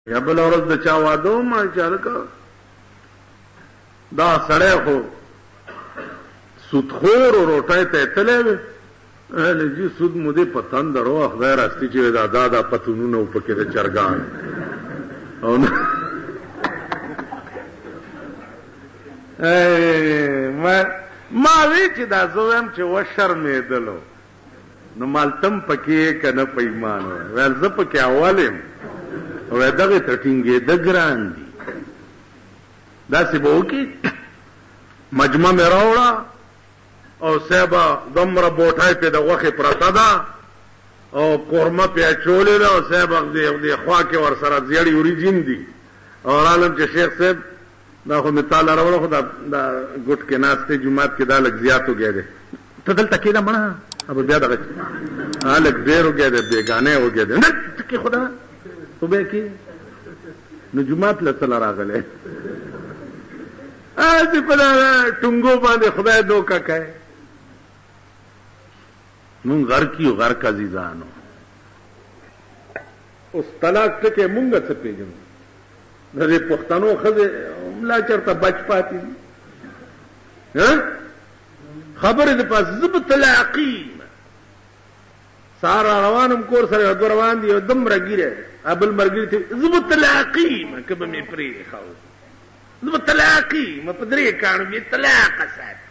یا بله ورځ د چا واده وم، ما چې هلکه دا سړی خو سودخور او روټۍ ته یې تللی وي. ویل جي سود مو دې په تندر وه، خدای راستي چې دا دا دا پتونونه و پکې د چرګانو او نه. ما وی چې دا زه وایم چې وشرمېدلو نو مالتم پکې یې که نه په ایمان وایه. ویل زه پکې اول یم. وایي دغې ته ټینګېده ګران دي. داسې به وکړي مجمع مې راوړه او صاحبه دومره بوټۍ پې د غوښې پرته ده او قورمه پې اچولې ده او صاحب دې خوا کې ورسره زیړې وریجې دي او رالم چې شیخ صاحب دا خو مې تاله راوړه خو دا دا ګوټ کې ناست دی جومات کې دا لږ زیات وږی دی ته دلته کښېنه مړه به بیا دغه لږ ډېر وږی دی بېګانه وږی دی نه ته کښېښوده خو بیا کې نو جومات له څه له راغلی هسې په دا ټونګو باندې خدای دوکه کوي. مونږ غرق یو غرق عزیزانو. اوس طلاق ټکی مونږ څه پېژنو؟ د دې پښتنو ښځې لا چېرته بچ پاتې دي؟ خبرې د پاسه زه به طلاقي یم. سهار را روان وم کور سره یو دوه روان دي یو دومره ږیره بل ملګري ته زه به طلاقي یم که به مې پرېښود زه به طلاقي یم په درې کاڼو مې طلاقه ساتي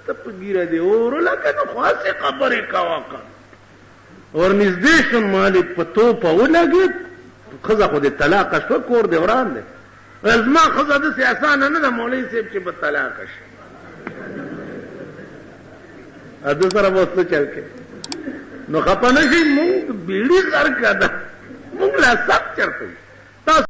ته په ږیره دې اور ولګه نو خو هسې خبرې کوه که ورنږدې شوم مالې په توپه ولګېد ښځه خو دې طلاقه شوه کور دې وران دی. زما ښځه داسې اسانه نه ده مولوي صاحب چې به طلاقه شي. ده سره به اوس څه چل کوې؟ نو خفه نه شئ مونږ بیړي غرقه ده مونږ لا سخت چرته. تاسو.